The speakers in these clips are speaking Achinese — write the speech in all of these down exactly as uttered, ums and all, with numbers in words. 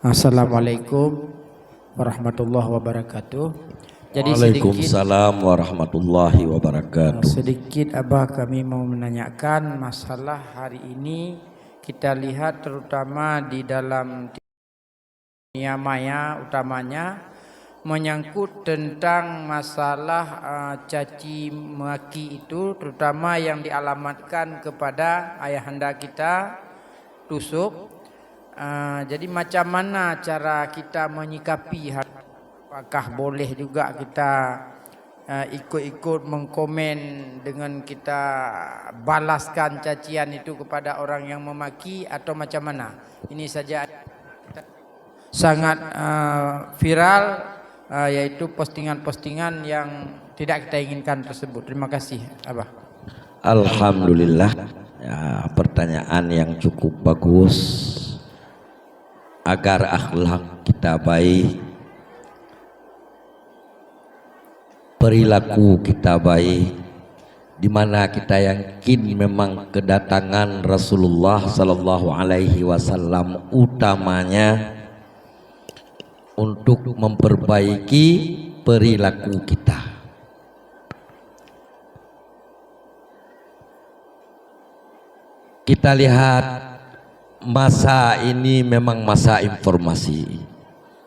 Assalamualaikum warahmatullahi wabarakatuh. Jadi sedikit, Waalaikumsalam warahmatullahi wabarakatuh. Sedikit Abah kami mau menanyakan masalah hari ini kita lihat terutama di dalam dunia maya utamanya menyangkut tentang masalah, eh, caci maki itu terutama yang dialamatkan kepada ayahanda kita Yusuf. Ah, jadi macam mana cara kita menyikapi hal, apakah boleh juga kita, ah, ikut-ikut mengkomen dengan kita balaskan cacian itu kepada orang yang memaki atau macam mana? Ini saja sangat, ah, viral, ah, yaitu postingan-postingan yang tidak kita inginkan tersebut. Terima kasih, Abah. Alhamdulillah. Ya, pertanyaan yang cukup bagus. Agar akhlak kita baik, perilaku kita baik, di mana kita yakin memang kedatangan Rasulullah sallallahu alaihi wasallam utamanya untuk memperbaiki perilaku kita. Kita lihat masa ini memang masa informasi.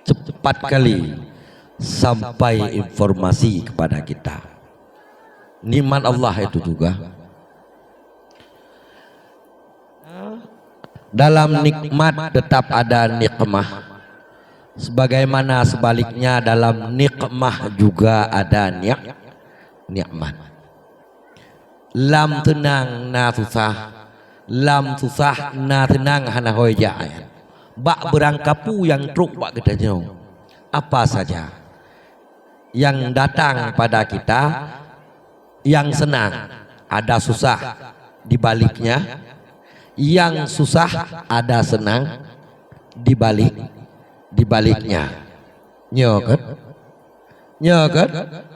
Cepat kali sampai informasi kepada kita. Nikmat Allah itu juga. Dalam nikmat tetap ada nikmah. Sebagaimana sebaliknya dalam nikmah juga ada nik-, nikmat. Lam teunang na susah, lam susah na teunang hana hôi jak. Bak beurangkapeue nyang trok bak geutanyoe, apa saja yang datang pada kita, yang senang ada susah di baliknya, yang susah ada senang di balik, di baliknya. Nyoe kan? Nyoe kan?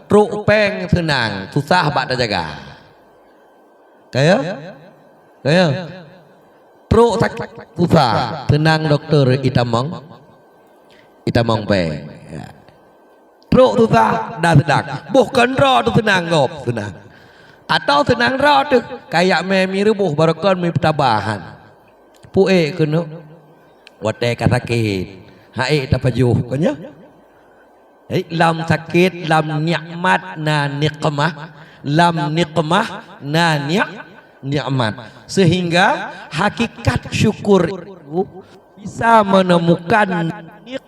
Trok péng seunang, susah bak tajaga. Kaya? Kaya? Trok sakét, susah, seunang dokto itamong, itamong péng. Ya. Trok susah, dah seunang. Boh kon droe teuh seunang gob, seunang. Atau seunang droe teuh, kaya mé mireubôh barokon meupeutabahan. Puék keuneuk watée ka sakét, ha'ék tapajoh, kon nyan? Jadi, lam sakét, lam nikmat na nikmah, lam nikmah na nik-, nikmat. Sehingga hakikat syukur itu bisa menemukan nik-,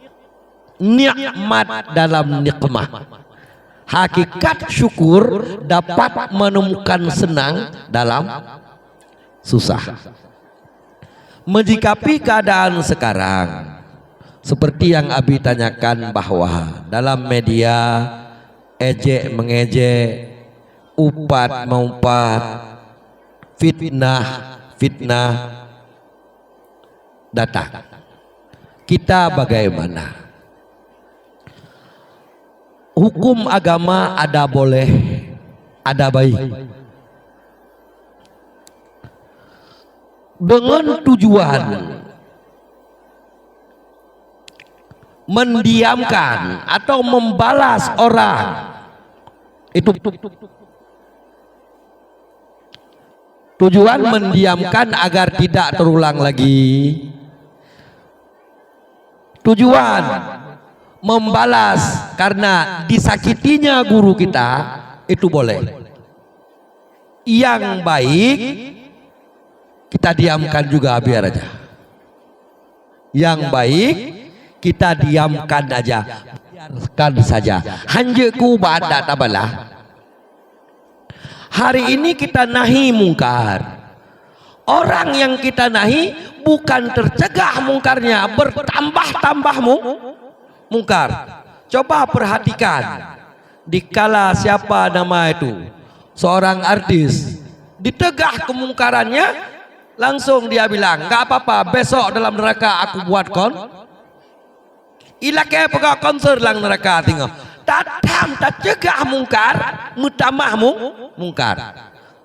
nikmat dalam nikmah. Hakikat syukur dapat menemukan senang dalam susah. Menyikapi keadaan sekarang, seperti yang Abi tanyakan bahwa dalam media ejek mengejek, upat meupat, fitnah, fitnah datang. Kita bagaimana? Hukum agama ada boleh, ada baik. Dengan tujuan mendiamkan atau membalas orang itu. Tujuan mendiamkan agar tidak terulang lagi. Tujuan membalas karena disakitinya guru kita, itu boleh. Yang baik kita diamkan juga, biar aja. Yang baik kita diamkan aja, biarkan saja. Hanjeuet keu ubat dak tabalah. Hari ini kita nahi mungkar. Orang yang kita nahi bukan tercegah mungkarnya, bertambah-tambah mu-, mungkar. Coba perhatikan, dikala siapa nama itu, seorang artis, ditegah kemungkarannya, langsung dia bilang, "Nggak apa-apa, besok dalam neraka aku buat kon-, ilakée peugah konser lam neraka singoh." Tatam tacegah mungkar, meutamah mu-, mungkar.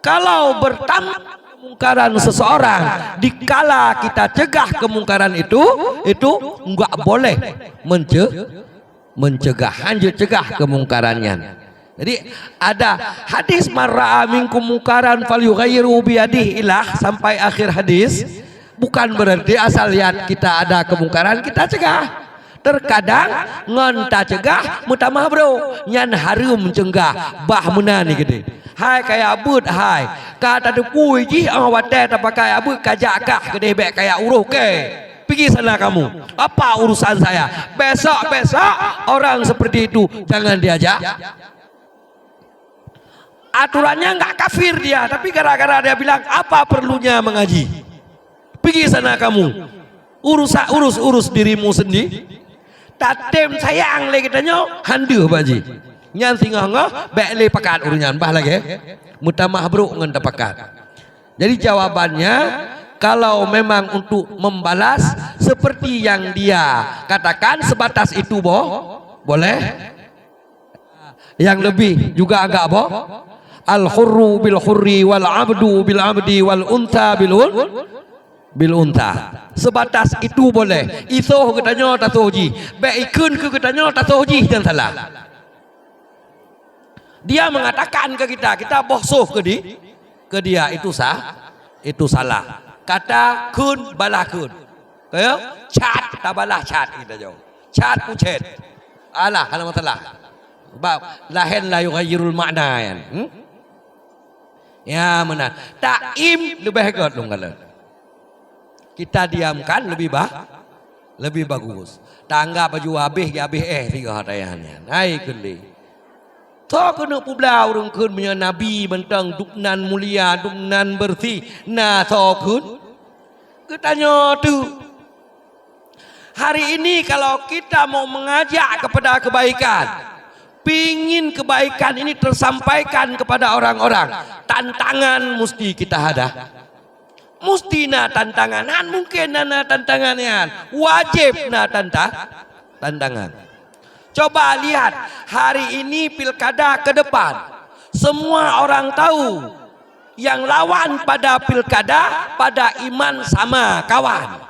Kalau bertambah kemungkaran seseorang, dikala kita cegah kemungkaran itu, itu enggak boleh mence-, mencegah, hanjeuet cegah kemungkaran nyan. Jadi, ada hadis, "Man ra'a minkum mungkaran falyughayyirhu biyadihi," ilah sampai akhir hadis. Bukan berarti asal lihat kita ada kemungkaran, kita cegah. Terkadang ngon tacegah meutamah brok, nyan hareuem ceunggah, bah meunan keudeh. Hai kaya beuet hai, ka tateupeue jih, oh, watée tapakai abeuet kajak kah keudeh, bék kaya uroh kée. Pigi sana kamu. Apa urusan saya? Besok-besok orang seperti itu jangan diajak. Aturannya enggak kafir dia, tapi gara-gara dia bilang, "Apa perlunya mengaji? Pigi sana kamu. Urus, urus, urus dirimu sendiri." Tatem sayang lé geutanyoe, han deuh bak jih. Nyan singoh-ngoh, bék lé pakat ureuëng nyan, bah lagée meutamah brok ngon tapakat. Jadi jawabannya, kalau memang untuk membalas seperti yang dia katakan, sebatas itu bo-, boleh. Yang lebih juga agak bo-, al hurru bil hurri wal abdu bil abdi wal unsa bil un-, bil unsa. Sebatas itu boleh. Isoh geutanyoe tasoh jih. Bék ikheun keu geutanyoe tasoh jih, nyan salah. Dia mengatakan ke kita, kita boh soh ke di-, ke dia, itu sah, itu salah. Kata kheun, balah kheun. Kaya cat, tabalah cat kita jauh. Cat pucet. Alah, hana masalah. Sebab lahen la yughayyirul makna, kan. Hmm? Ya, meunan. Takdim leubeh göt lôn kalon. Kita diamkan lebih bah-, lebih bagus. Tanggap baju habéh, habéh éh tiga hatayan nyan. Hai keuli. Tho keuneuk peubla ureuëng kheun meunyoe nabi mantong dubnan mulia, dubnan beureusi, na tho kheun. Geutanyoe tu. Hari ini kalau kita mau mengajak kepada kebaikan, pingin kebaikan ini tersampaikan kepada orang-orang, tantangan mesti kita hadapi. Musti na tantangan. Han mungkin na, na tantangan nyan. Wajib na tanta-, tantangan. Coba lihat hari ini pilkada ke depan. Semua orang tahu yang lawan pada pilkada, pada iman sama kawan.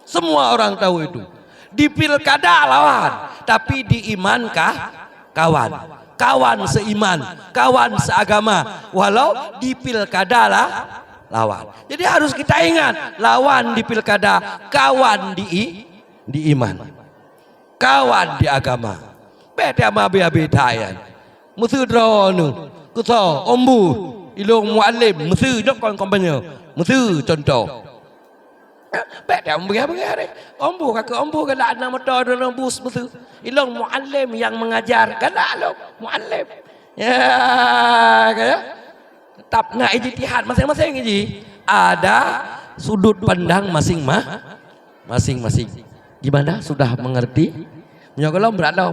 Semua orang tahu itu. Di pilkada lawan, tapi di iman kah kawan. Kawan seiman, kawan seagama. Walau di pilkada lah lawan. Jadi harus kita ingat, lawan di pilkada, kawan di i-, di iman. Kawan di agama. Bék teuma habéh-habéh that nyan. Meuseu droeneuh, keu soe, Ombu, ilong mualem, meuseu nyoe kon kampanye. Meuseu contoh. Bék teuma beungéh-beungéh deh. Ombu ka keu Ombu galak na moto droeneuh bus meuseu. Ilong mualem nyang mengajar, galak lom mualem. Ya, kaya. Tetap na ijtihad maséng-maséng jih. Ada sudut pandang masing-ma-, masing-masing. Gimana? Sudah mengerti? Nyoe golom brat lom.